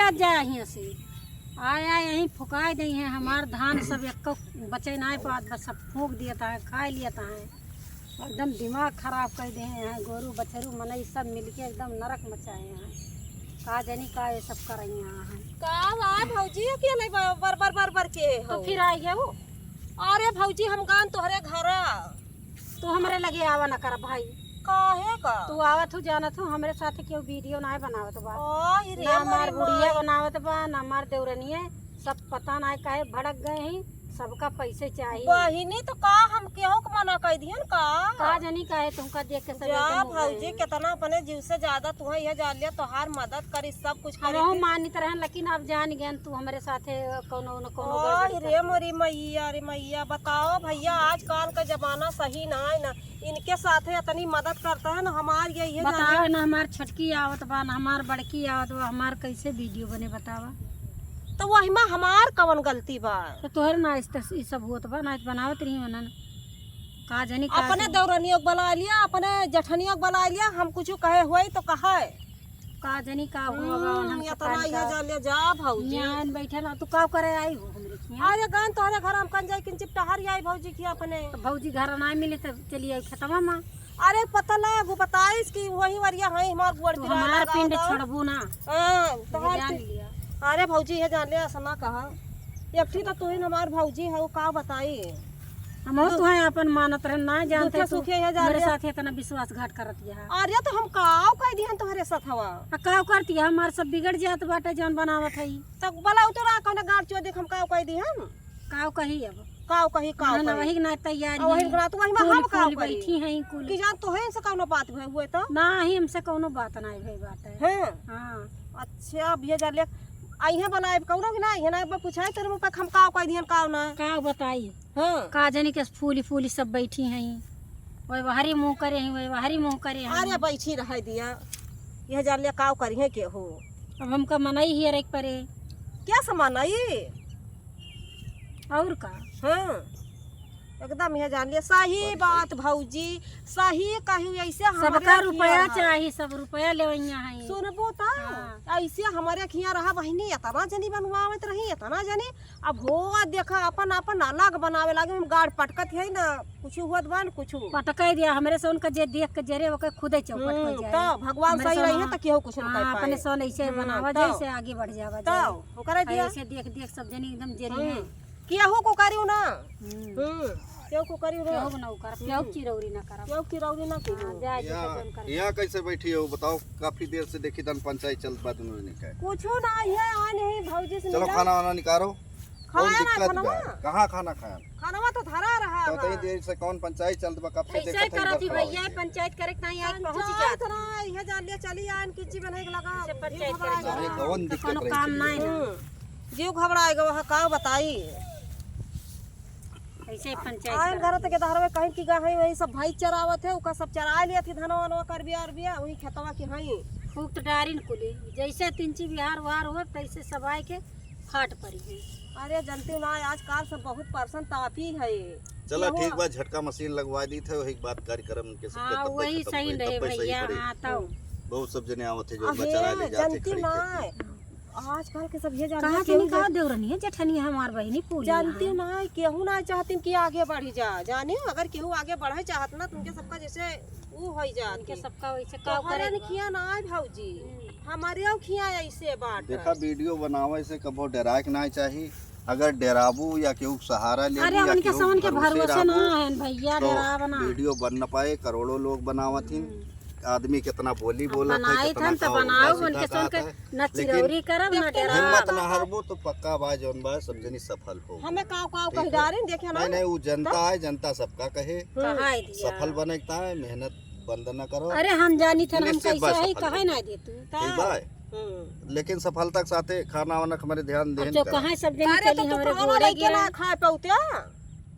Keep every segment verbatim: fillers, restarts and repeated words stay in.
जा हियाँ से। आय, आय, यहीं फुकाय देइहैं, हमार धान सब एक्को बचे नाहीं पात, बस सब फूँक दियत हैं, खाय लियत हैं। एकदम दिमाग खराब कइ देहे हैं, गोरू बछरू मनई सब मिलके एकदम नरक मचाए हैं। का जानी का ये सब करइया हैं। का बा भौजी, अकेले ब-, बर बर बर बर के तो हो? फिर आइ गया वो। अरे भौजी, हम गएन तोहरे घरा। तू हमरे लगे आवा न कर भाई। काहे का? तू आवत हू, जानत हू, हमरे साथे केहू video नाहीं बनावत बा। ओए रे ना हमार मोरी बुढ़िया माई। बनावत बा, ना हमार देवरनिया। सब पता नाहीं काहे भड़क गए हैं, सबका पैसे चाही। बहिनी, तो का हम केहू के मना कइ दिहन का? का जानी काहे तुमका देख के सब जा एकदम हो गए भौजी, हैं। केतना अपने जीव से ज्यादा तुहैं इहे जान लिया, तोहार मदद करी, सब कुछ करी हमहू थी। मानित रहन, लेकिन अब जान गएन तू हमरे साथे कौनो न कौनो ओए गड़बड़ी रे कर मोरी मैया, रे मैया, बताओ भैया, आजकल का जमाना सही नाहीं ना। इनके साथे इतनी मदद करता है ना, हमार ये, ये बताओ जाने। ना, हमार छोटकी आवत बा, ना हमार बड़की आवत बा, हमार कैसे video बने, बतावा? तो वही में हमार कवन गलती बा? तो तोहरे ना इस तस-, ई सब होत बा, ना तो बनावत रही मनन। का जानी का अपने जानी। देवरनियों के बुला लिया, अपने जेठनियों के बुला लिया, हम कुछ कहे हुए तो कहे। का जानी का हुआ बा, हम्म, हम ये तो पता ना नहीं ये का। जा ले जा भौजी। यहाँ बैठे ना, तू का करे आई हो हमरे खियाँ? अरे गएन तोहरे घर हम कन जाई, किंचित टहर आई भौजी की अपने। तो भौजी घर ना मिले तो चली आई खेतवा में। अरे पता ना, वो बताइस कि वही वरिया है हमार बुआर तू पिराए हमार लगा पिंड होता। छोड़बू ना। हाँ, ये तोहार जान पि-, लिया। अरे भौजी, ये जान ले, ऐसा ना कहा। एक ठी तो तू ही हमार भौजी है, वो का बताई? हम तो तुहे अपन मानत रहन, ना जानते दुखे तू सुखे ये जान हमरे ले। साथ इतना विश्वासघात करत यह। अरे तो हम काव कह दिहन तोहरे साथ हवा? आ काव करती है, हमार सब बिगड़ जात बाटे जौन बनावत है। तो बोला उतरा कौन गाड़ चो देख हम काव कह दिहन? काव कही अब? काव कही, काव ना, ना, कही? वही ना तैयारी आ, वही है। ना, तो वही में फूल, हम काव फूल करी? बैठी हैं कुल। कि जान तो है इनसे कौनो बात भई हुए तो? ना ही हमसे कौनो बात ना भई बात है। हैं? हाँ। अच्छा, अब ये जा ले, आई है बनाए कौनो भी ना, ये ना पूछाए तेरे मुँह पे हम काव कह दिहन, काव ना? काव बताई? हाँ। का जानी के फूली फूली सब बैठी हैं, वही बाहरी मुँह करे हैं, वही बाहरी मुँह करे हैं। अरे बैठी रह दिया, यह जान लिया काव करी है के हो। अब हमका मनई ही अरे परे। क्या से मनई? और का? हाँ, एकदम यह जान लिया सही बात भौजी, सही कही। ऐसे हमरे सबका रुपया चाही, सब रुपया लेवैया हैं। सुनबो तो हाँ। ऐसे हमरे खिया रहा बहिनी, इतना जनी बनवावत रही, इतना जनी अब हो देखा, अपन, अपन अलग बनावे लागे, हम गाड़ पटकत है ना, कुछ हुअत बा न कुछ। पटकाई दिया, हमरे से उनका जे देख के जरे, ओके खुदे चौपट हो हम्म, जाए। तो भगवान हमरे सही से रही है, ना, तो केहू कुछ न हाँ, कर पाए। अपने सोन ऐसे हम्म, बनावा तो। जैसे आगे बढ़ जावा जाए। तो ओकरे दिया। ऐसे देख, देख सब जने एकदम जरी हम्म, हैं। केहू को करियो ना। हम्म। हम्म, केहू को करियो ना। केहू ना कर, केहू हम्म। चिरौरी ना करब। केहू चिरौरी ना हाँ, केहू। जाए के या, तो जौन कर। यहाँ कैसे बैठी हो बताओ, काफी देर से देखी तन पंचायत चलत बा दोनों जने के। कुछो ना, ये आए नहीं भौजी से चलो मिला। खाना वाना निकालो। खाया कौन ना दिक्कत खानवा? बा? कहाँ खाना खाया? खानवा तो धरा रहा तो है। इतनी देर से कौन पंचायत चलत बा? कब से ऐसे देखत ही है करत ही इधर भैया, खावा पंचायत करे के नहीं, आज पहुँच पंचायत जात। ना, यह जान लिया चली आन किची बने के लगा। ऐसे पंचायत करे के अरे लगा। कौन तो दिक्कत कोनो रही काम थी? नहीं ना। हम्म। जीव घबराए गवा है, का बताई? ऐसे पंचायत आन करत घर तक धारवे कहीं की गा है, वही सब भाई चरावत है, ओका सब चरा लिया थी धनवा वनवा करबिया अरबिया, वही खेतवा की हई। फूक तो डारिन कुली, जैसे तिनची बिहार उहार हो, तैसे सब आए के फाट पड़ी है। अरे जनती ना, आजकल सब बहुत परसन तापी है। चला केहू ठीक बा, झटका मशीन लगवा दी थे, वही बात कार्यक्रम के सब हाँ, तब तक वही खत्म सही होई, रहे तब तक सही भैया, पड़ी। हाँ, तब। बहुत सब जने आवत है जो अहे, बचरा ले जाते जनती खरीद ना, के। आजकल के सब ये जानते कहाँ केहू तनी कहाँ जा- देवरनी है, जेठनी है हमार बहिनी, पूरी जानती यहाँ। ना, केहू ना चाहतीन कि आगे बढ़ी जा। जाने, अगर केहू आगे बढ़े चाहत ना, तुमके सबका जैसे ऊ होई जाती। उनके सबका वैसे तो काव करे हरन बा। खिया ना आए भौजी, हम्म। हमारे खिया ऐसे बात देखा, है। वीडियो बनावे से कबो डराए के ना चाही। अगर डराबू या केहू के सहारा लेबू अरे, या उनके केहू के समन के भरोसे भरोसे ना रहबू, है भैया, तो डराव ना। वीडियो बन न पाए। करोड़ों लोग बनावत ही। हम्म। आदमी कितना बोली अब बोलत है, बनाई कितना थन तो का बनाओ, उल्टा उनके सीधा सुन के कहत है, न लेकिन चिरौरी करब, न हिम्मत डराब। न हारबो तो पक्का बा, जौन बा, सब जनी सफल हो। हमें काव काव ठीक कही है। डारे, देखे ना। नहीं, नहीं, वो जनता तो? है, जनता सबका कहे। हम्म। कहा है दिया। सफल बने के ताय मेहनत बंद न करो। अरे, हम जानी थन, हम निश्चित बा कैसे है, सफल कहे होई। ना दे तू। ठीक बा? हम्म। लेकिन सफलता के साथे खाना वाना के हमारे ध्यान अब देहन जो करा। कहाँ सब जनी अरे, चली तो तू हमरे खाना गोड़े लेके गिरा। ना खाए पौते?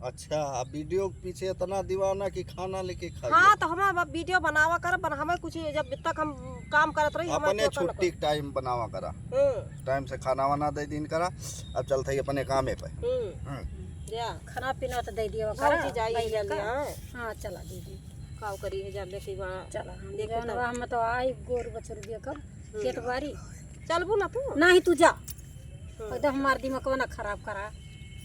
अच्छा, अब वीडियो के पीछे इतना दीवाना कि खाना लेके खाइए। हाँ, तो हम अब वीडियो बनावा कर, बन-, हमें कुछ जब तक हम काम करत रही, हमें अपने तो करना छुट्टी पड़- के टाइम बनावा करा। हम्म। टाइम से खाना वाना दे दिन करा। अब चलत ही अपने कामे पे। हम्म। हम्म। जा। खाना पीना तो दे दिया हाँ, करा। जी, जाइए, भैया जल्दी, का। हाँ। हाँ, चला दीदी। काव करी है, जा लेके वहाँ चला, हम देखे जौन तो। बा, हम तो आई गोरू बछरू देखब, हम्म। खेत बारी। चलबू ना तू? नाही, तू जा। हम्म। एकदम हमार दिमागवा ना खराब करा।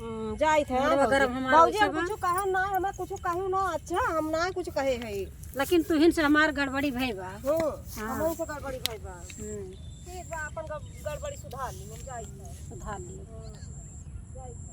हम्म, जाइत है। हमारे भौजी। गरम हमार भौजी, हम वैसे बा। कुछ कहे ना, हमें कुछ कहू ना, अच्छा, हम ना कुछ कहे है। लेकिन तुहिन से हमार गड़बड़ी भई बा। हम्म, हाँ। हमहू से गड़बड़ी भई बा। हम्म। ठीक बा, अपन गड़-, गड़बड़ी सुधार ली, हम जाइत है। सुधार ली। हम्म, जाइत है।